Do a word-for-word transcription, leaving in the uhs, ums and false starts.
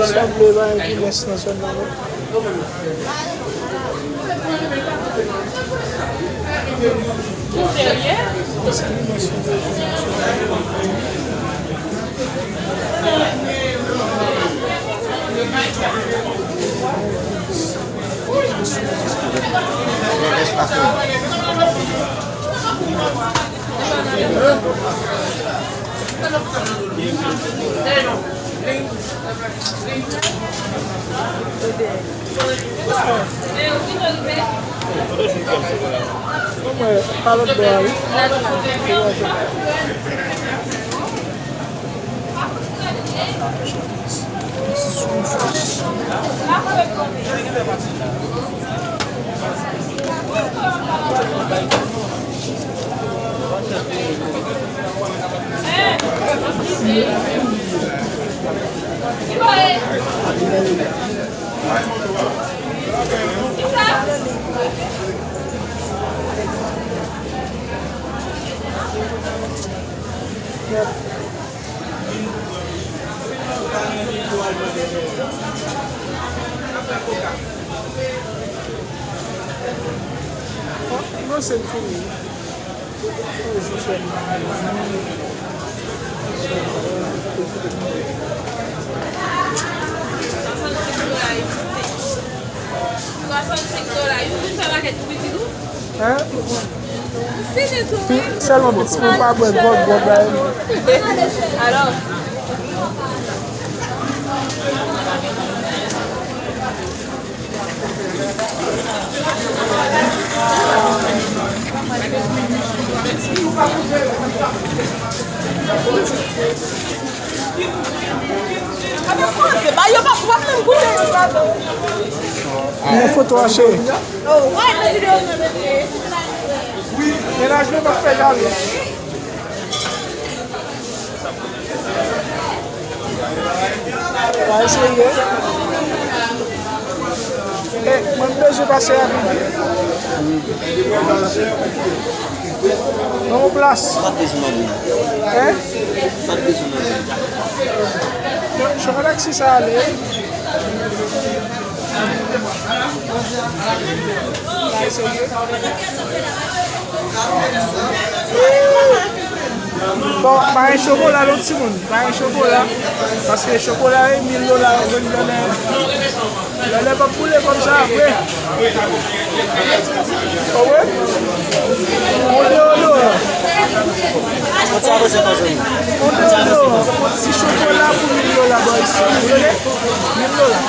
Sanble pa gen pi lès nan zòn nan, non. Mwen, pa lòt bò a, wi. Mwen se fini. Swasannsenk dola, youn, youn fè pakèt pou pitit ou? Hein? Ou fini tou, wi. Sèlman pitit mwen pa bwè gwòg, gwòg la. Alò. Mennaj mwen pa fè jalou. Pa eseye. E, mwen bezwen pase rapid. Nan yon plas. Hein? Chofè taksi sa ale. Bon, pa gen chokola non timoun, pa gen chokola. Paske chokola e mil dola yo vin lè, lè, lè p ap boule kòb sa apre. Konprann? On deodorant. On deodorant. On ti chokola pou mil dola, boy. Ou tande? Mil dola.